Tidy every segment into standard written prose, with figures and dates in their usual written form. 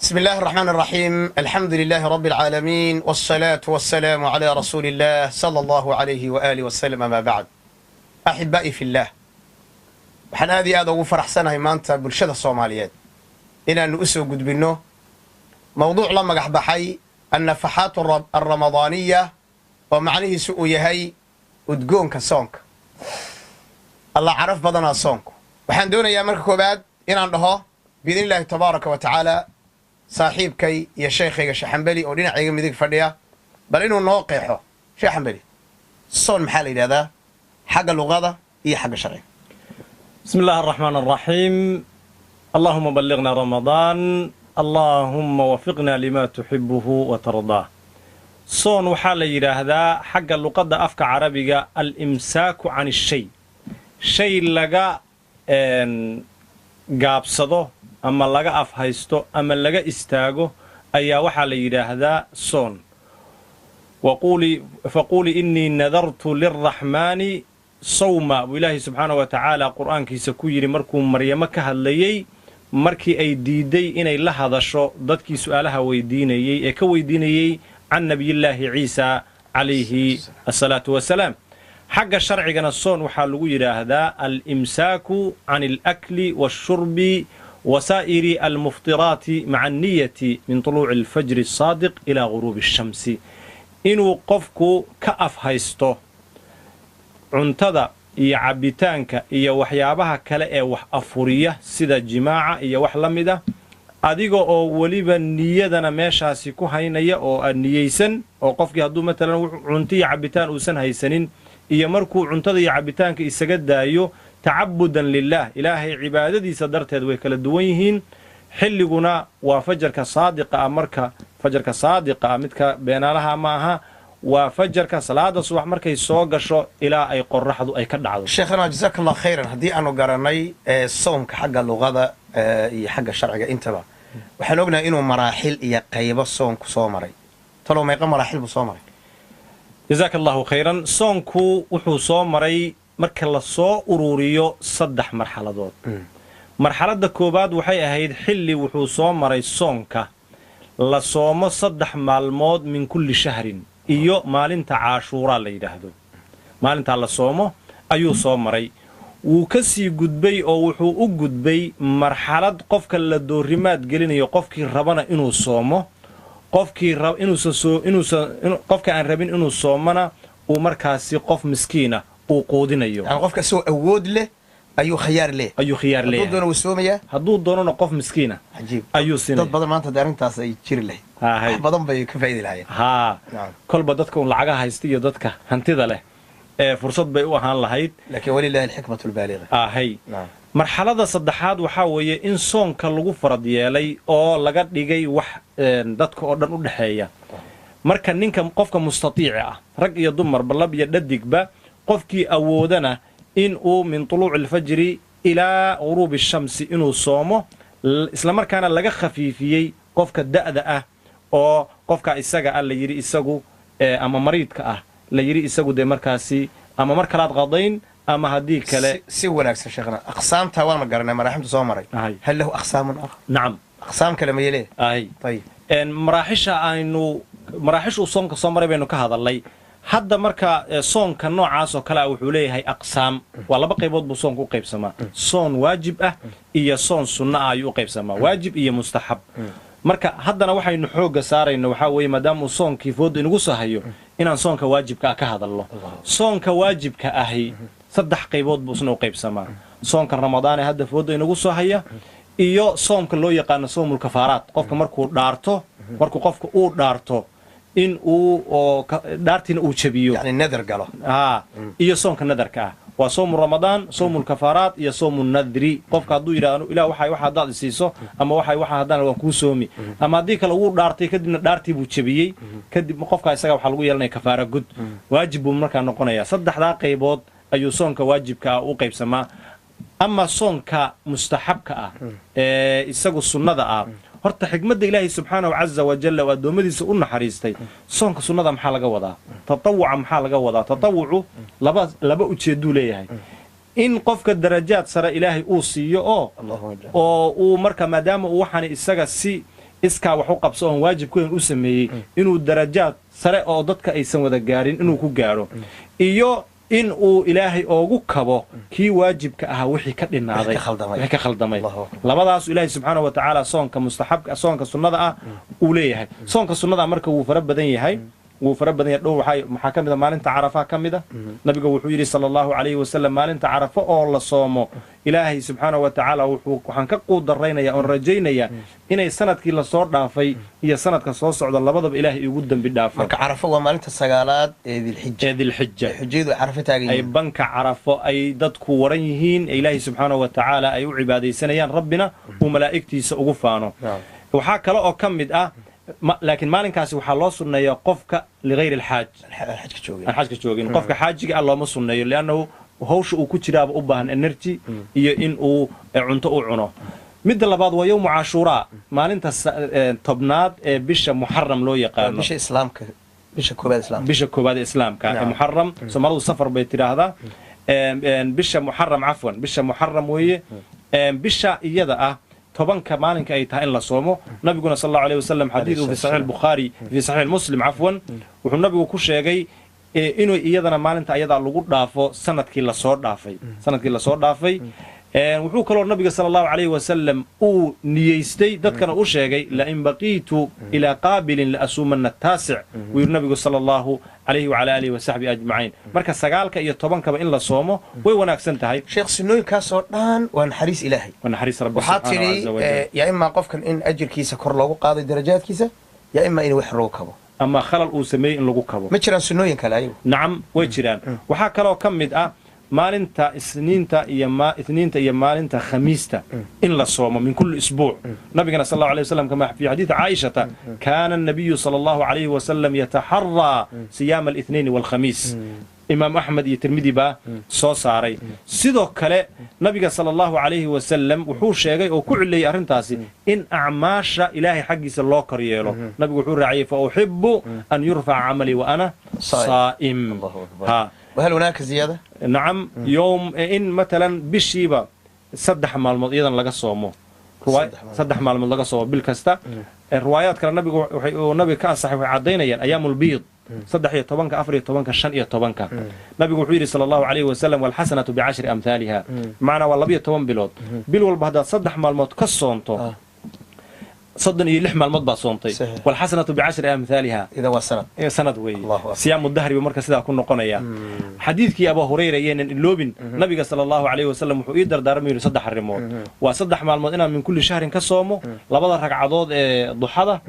بسم الله الرحمن الرحيم، الحمد لله رب العالمين، والصلاة والسلام على رسول الله صلى الله عليه وآله وسلم، ما بعد. أحبائي في الله، waxaan aad iyo aad ugu faraxsanahay maanta bulshada Soomaaliyeed inaannu u soo gudbinno mawduuc la magax baxay النفحات الرمضانية، oo macnihiisu uu yahay udgoonka soonka. Allah, caraf badanaa soonku. Waxaan doonayaa marka koowaad inaan dhaho بإذن الله تبارك وتعالى saaxiibkay iyo sheekhayga Sheekh Xambeli oo dhinacayga midig fadhiya bal inuu noo qeexo. Sheekh Xambeli, soon maxaa la yidhahdaa xagga luqada iyo xagga sharciga? بسم الله الرحمن الرحيم، اللهم بلغنا رمضان، اللهم وفقنا لما تحبه وترضاه. Soon waxaa la yidhaahdaa xagga luqadda afka Carabiga الإمساك عن الشيء, shay laga gaabsado ama laga afhaysto ama laga istaago ayaa waxaa la yidhaahdaa soon. فقولي إني نذرت للرحمن صوما buu Ilaahay subxaana wa tacaala Qur'aankiisa ku yidhi markuu Maryamo ka hadlayey, markii ay diiday inay la hadasho dadkii su'aalaha weydiinayey ee ka weydiinayey can Nabiyillaahi Ciisa calayhi asalaatu wasalaam. Xagga sharcigana soon waxaa lagu yidhaahdaa الإمساك عن الأكل والشرب وسائر المفطرات مع النية من طلوع الفجر الصادق إلى غروب الشمس, inuu qofku ka af haysto cuntada iyo cabbitaanka iyo waxyaabaha kale ee wax afuriya, sida jimaaca iyo wax la mid ah, adiga oo weliba niyadana meeshaasi ku haynaya oo aad niyeysan. Oo qofkii hadduu matalan cunto iyo cabbitaan uusan haysanin iyo markuu cuntada iyo cabbitaanka isaga daayo تعبدا لله, Ilaahay cibaadadiisa darteed, way kala duwan yihiin. Xilliguna waa fajarka saadiqa ah. Marka fajarka saadiqa ah, midka beenaalaha ma aha, waa fajarka salaada subax markay soo gasho ilaa ay qoraxdu ay ka dhacdo. Sheekhana, جزاك الله خيرا. Haddii aanu garanay soomka xagga luqada iyo xagga sharciga intaba, waxaan ognahay inuu maraaxil iyo qaybo soonku soo maray. Talow meeqa maraaxil buu soo maray? جزاك الله خيرا. Soonku wuxuu soo maray, marka la soo ururiyo, saddex marxaladood. Marxaladda koowaad waxay ahayd xilli wuxuu soo maray soonka la soomo 3 maalmood من كل شهر iyo maalinta Caashuuraa la yidhaahdo, maalintaa la soomo ayuu soo maray. Wuu ka sii gudbay oo wuxuu u gudbay marxalad qofka la doorimaad gelinayo, qofkii rabana inuu soomo, qofkii inuusan qofka aan rabin inuu soomona uu markaasi qof miskiina uu quudinayo. Yani qofka isagoo awood leh ayuu khiyaar leh. Ayuu khiyaar hadduu leeyahay. Doono wuu soomayaa. Hadduu doonona qof miskiina cajiib ayuu siinaya. Dad badan maanta haddii arrintaas ay jiri lahayd, wax badan bay ka faa'iidi lahaayeen. Haa. Kolba dadka un lacagaha haysta iyo dadka hantida leh ee fursad bay u ahaan lahayd. Laakiin ولله الحكمة البالغة. Ahay. Marxalada saddexaad waxaa weeye in soonka lagu farad yeelay oo laga dhigay wax dadka oo dhan u dhexeeya. Marka ninka qofka mustatiici ah, rag iyo dumarba, lab iyo dhadigba, qofkii awoodana in uu من طلوع الفجر إلى غروب الشمس inuu soomo, islamarkaana laga khafiifiyey qofka da'da ah oo qofka isaga ah la yidhi isagu ama mariidka ah la yidhi isagu dee markaasi ama mar kalaad qadayn ama haddii kale. Si wanaagsan, sheekhna. Aqsaamta waan garanay maraaximta soo maray. هل له أقسام أخرى؟ نعم. Aqsaam kale ma yelee? Ahay. طيب. Maraaxisha aynu maraaxish uu soonka soo maray baynu ka hadalnay hadda. Marka soonka noocaas oo kale ah wuxuu leeyahay aqsaam. Waa laba qaybood buu soonka u qaybsamaa: soon waajib ah iyo soon sunno ah ayuu u qaybsamaa, waajib iyo mustaxab. Marka haddana waxaynu xoogga saarayno waxaa weeye, maadaama uu soonkii fooda inagu soo hayo, inaan soonka waajibka ah ka hadalno. Soonka waajibka ahi saddex qaybood buu isna u qaybsamaa: soonka Ramadaan ee hadda fooda inagu soo haya iyo soomka loo yaqaano صوم الكفارات, qofka markuu dhaarto, markuu qofka uu dhaarto in uu oo dhaartiina uu jabiyo. Yani nadar galo. Haa, iyo soonka nadarka ah. Waa صوم رمضان, صوم الكفارات iyo صوم النذر. Qofka hadduu yidhahdo Ilah waxa waxa haddaad isiiso ama waxa waxa haddaan waan kuu soomi, ama haddii kale wuu dhaartay, kadibna dhaartii buu jabiyey, kadib qofka isaga waxaa lagu yeelanaya kafaara gud, waajib buu markaa noqonayaa. Saddexdaa qaybood ayuu soonka waajibka ah u qaybsamaa. Ama soonka mustaxabka ah ee isagu sunnada ah, horta xikmadda Ilaahay subxaanahu caza wajalla oo addoommadiisa u naxariistay, soonka sunnada maxaa laga wadaa? Tatawuca maxaa laga wadaa? Tatawucu laba ujeedduu leeyahay: in qofka darajaad sare Ilaahay uu siiyo oo Allahu akbar. Oo uu marka maadaama uu waxaan isaga si Iskaa wax u qabso oon waajibkoodan u sameeyey inuu darajaad sare oo dadka aysan wada gaarin inuu ku gaadho, iyo in uu Ilaahay oogu kabo kii waajibka ahaa wixii ka dhinaaday, wixii ka khaldamay. Labadaasu Ilaahay subxaana wa tacaala soonka mustaxabka, soonka sunnada ah uu leeyahay. Soonka sunnada marka wuu fara badan yahay, wuu fara badan yahay. Dhow waxaa ka mid a maalinta Carafa ka mid a. Nabiga wuxuu yidhi sala Allahu calayhi wasalam, maalinta Carafo oo la soomo, Ilaahay subxaana wa tacaala wuxuu waxaan ka quudarraynaya oon rajaynaya inay sanadkii lasoo dhaafay iyo sanadka soo socda labadaba Ilaahay igu dembi dhaafo. Marka Carafo waa maalinta 9aad ee Dilxija, ee Dilxija, xujayadu ay Carafo taagan ay yihiin, banka Carafo ay dadku waran yihiin, ee Ilaahay subxaana wa tacaala ay u cibaadaysanayaan, Rabbina uu malaa'igtiisa ugu faano. Waxaa kale oo ka mid ah, laakiin maalinkaasi waxaa loo sunneeyaa qofka ligayri alxaaj, xajka joogay, aan xajka joogin. Qofka xaajiga ah looma sunneeyo, liannahu hawsha uu ku jiraaba u baahan energy iyo in uu cunto u cuno. Midda labaad waa yowmu Cashuuraa, maalinta 10aad ee bisha Muxaram loo yaqaano, bisha Islaamka, bisha koobaad Islaamka, bisha koobaad ee Islaamka ee Muxaram. Soomaalidu Safar bay tidhaahdaa, bisha Muxaram, cafwan, bisha Muxaram weeye. Bisha iyada ah 10ka maalinka ay tahay in la soomo. Nabiguna sal Allahu alayhi wasalam xadiidu fi saxiix Albukhaari, fi saxiix Muslim cafwan, wuxuu nabigu ku sheegay inuu iyadana maalinta ayadaa lagu dhaafo sanadkii lasoo dhaafay, sanadkii lasoo dhaafay. Wuxuu kaloo nabiga sala Allahu calayhi wasalam uu niyeystay, dadkana u sheegay, lain baqiitu ilaa qaabilin la asuumana taasic, wuu yidhi nabigu sala Allahu calayhi wacala aalihi wasaxbihi ajmaciin. Marka 9ka iyo 10kaba in la soomo way wanaagsan tahay. Sheekh, sunnooyinkaasoo dhan waa naxariis Ilaahay, waa naxariis Rabbi waxaa subxaanahu tidhi caza wajal. Yaa imaa qofkan in ajirkiisa kor loogu qaaday darajaadkiisa, yaa imaa in wax loogu kabo ama khalal uu sameeyey in lagu kabo. Ma jiraan sunnooyin kale ayagu? Nacam, way jiraan. Waxaa kaloo ka mid ah maalinta Isniinta iyo Isniinta iyo maalinta Khamiista in la soomo min kulli isbuuc. Nabigana sal Allahu alayh wasalam, kama fi xadiidi Caaishata, kaana annabiyu sala Allahu calayhi wasalam yataxaraa siyaama alithnain waalkhamiis. Imaam Axmed iyo Tirmidi baa soo saaray. Sidoo kale nabiga sala Allahu calayhi wasalam wuxuu sheegay oo ku cileeyey arrintaasi in acmaasha Ilaahay xaggiisa loo kor yeelo. Nabigu wuxuu raaciyey, fa uxibu an yurfaca camalii wa ana saa'im. Saa'im. Allahu akbar. Ha. وهل هناك زيادة؟ Nacam, yowm in matalan bishiiba 3 maalmood iyadan laga soomo. 3 maalmood. 3 maalmood laga soomo bil kasta. Riwaayaad kale nabigu waxay uu nabiga ka ansaxay waxay caddaynayaan ayaamulbiid, 13ka, 14ka, 15ka. Nabigu wuxuu yidhi sala Allahu calayhi wasalam, walxasanatu bicashri amhaaliha, macnaa waa 12 bilood. Bil walba haddaad 3 maalmood ka soonto, 36 maalmood baa soontay. Walxasanatu bicashri amhaaliha. إذا waa sanad. Ee sanad weeye. Allahu akbar. Siyaamu dahri buu marka sidaa ku noqonaya. Xadiidkii Abu Hurayra yeenan iloobin, nabiga sala Allahu calayhi wasalam wuxuu ii dardaarmay, yidhi, 3 arrimood waa 3 maalmood inaan min kulli shahrin ka soomo, labada ragcadood ee duxada,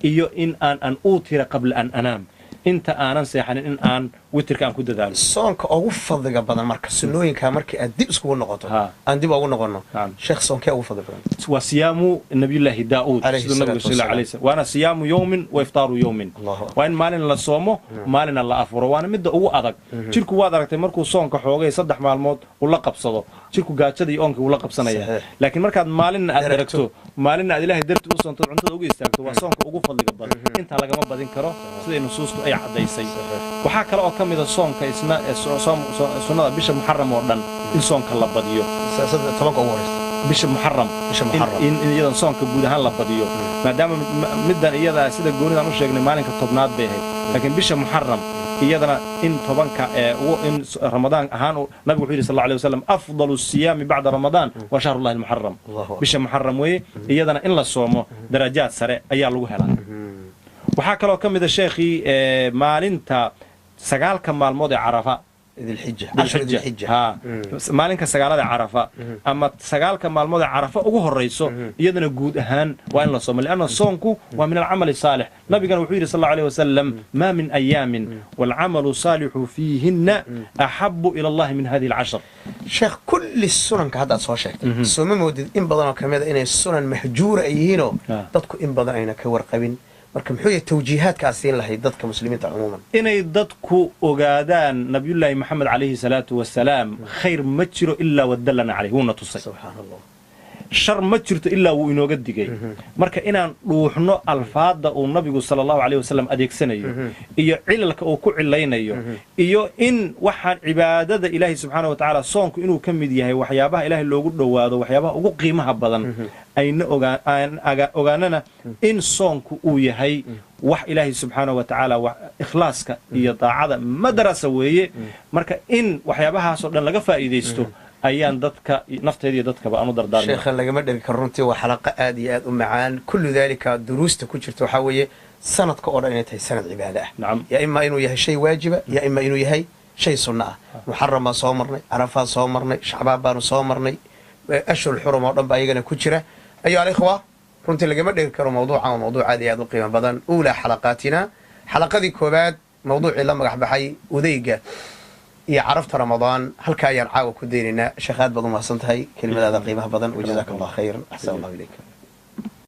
iyo in aan uutira qabla an anaam, inta aanan seexanin in aan witirka aan ku dadaalo. Soonka ugu fadliga badan marka sunnooyinka markii aad dib iskugu noqoto, Ha. aan dib ugu noqono, Nacam. sheekh, soonkee ugu fadli badan? Waa siyaamu nabiyullaahi Daa'uud Alayhi siduu nabigu salaatu sal wassalaam. alayhi salam, waana siyaamu yowmin wa iftaaru yowmin. Allahu akbar. Waa in maalin la soomo, maalina la afuro, waana midda ugu adag. Jirku waad aragtay markuu soonka xoogay 3 maalmood uu la qabsado, jirku gaajada iyo oonka uu la qabsanaya. Laakiin markaad maalinna aad Dheragto. dheragto, maalinna aad Ilaahay darti u soonto, cuntada uga istaagto, waa soonka ugu fadliga badan. Intaa lagama badin karo siday nusuustu ay caddaysay. Waxaa kale oo ka mid a soonka isna ee sunnada bisha Muxaram oo dhan in soonka la badiyo. 10ka ugu horeysa. Bisha Muxaram. Bisha Muxaram. In iyadan soonka guud ahaan la badiyo, maadaama middan iyada sida goonidan u sheegnay maalinka 10aad bay ahayd, laakiin bisha Muxaram iyadana in 10ka ee in Ramadaan ahaan nabigu wuxuu yidhi sal Allahu alayhi wasalam, afdalu siyaami bacda Ramadaan wa shahrullahi almuxaram. Allahu akbar. Bisha Muxaram weeye iyadana in la soomo, darajaad sare ayaa lagu helaa. Waxaa kaloo ka mid a sheekhii maalinta 9ka maalmood ee Carafa. Dilxija, cashru Dilxija. Ha, maalinka 9aad ee Carafa ama 9ka maalmood ee Carafa ugu horeyso, iyadana guud ahaan waa in la soomo, lianna soonku waa min alcamali saalix. Nabigana wuxuu yidhi sal Allahu alayhi wasalam, maa min ayaamin waalcamalu saalixu fiihinna axabu ila Allahi min hadihi alcashar. Sheekh, kulli sunanka hadda aad soo sheegtay, soo ma moodid in badan oo kamid a inay sunan mahjuura ay yihiinoo dadku in badan ayna ka warqabin? Marka muxuu yahay tawjiihaadka aad siin lahayd dadka muslimiinta cumuuman? Inay dadku ogaadaan nabiyullaahi Maxamed calayhi salaatu wasalaam khayr ma jiro ilaa wadallana caleyh, wuuna tusay. Subxaan Allah. Shar ma jirto ilaa wuu inooga digay. Marka inaan dhuuxno alfaadda uu nabigu sala allahu caleyhi wasalam adeegsanayo iyo cilalka uu ku cilaynayo, iyo in waxaan cibaadada ilaahay subxaana wa tacaala soonku inuu ka mid yahay waxyaabaha ilaahay loogu dhowaado, waxyaabaha ugu qiimaha badan, ayna aan ogaanana in soonku uu yahay wax ilaahay subxaana wa tacaala ikhlaaska iyo daacada madrasa weeye. Marka in waxyaabahaasoo dhan laga faa'iidaysto ayaan dadka, naftayda iyo dadkaba aan u dardaarmay. Sheekha lagama dheri karo runtii, waa xalaqa aad iyo aad u macaan. Kullu daalika duruusta ku jirta waxaa weeye sanadka oo dhan inay tahay sanad cibaado ah. Nacam. Ya ima inuu yahay shay waajiba, ya ima inuu yahay shay sunno ah. Muxaram baan soo marnay, carafaan soo marnay, shacbaan baanu soo marnay, ashhur xurum oo dhan ba ayagana ku jira. Ayuha alikhwa, runtii lagama dheri karo mawduucan, waa mawduuc aad iyo aad u qiimo badan. Uulaa xalaqaatina, xalaqadii koowaad, mawduucii la magax baxay udayga iyo carafta Ramadaan, halka ayaan caawa ku daynaynaa. Sheekh, aad baad u mahadsan tahay kelimadaada qiimaha badan, wajazaaka Allah khayran, axsan Allahu ilayk.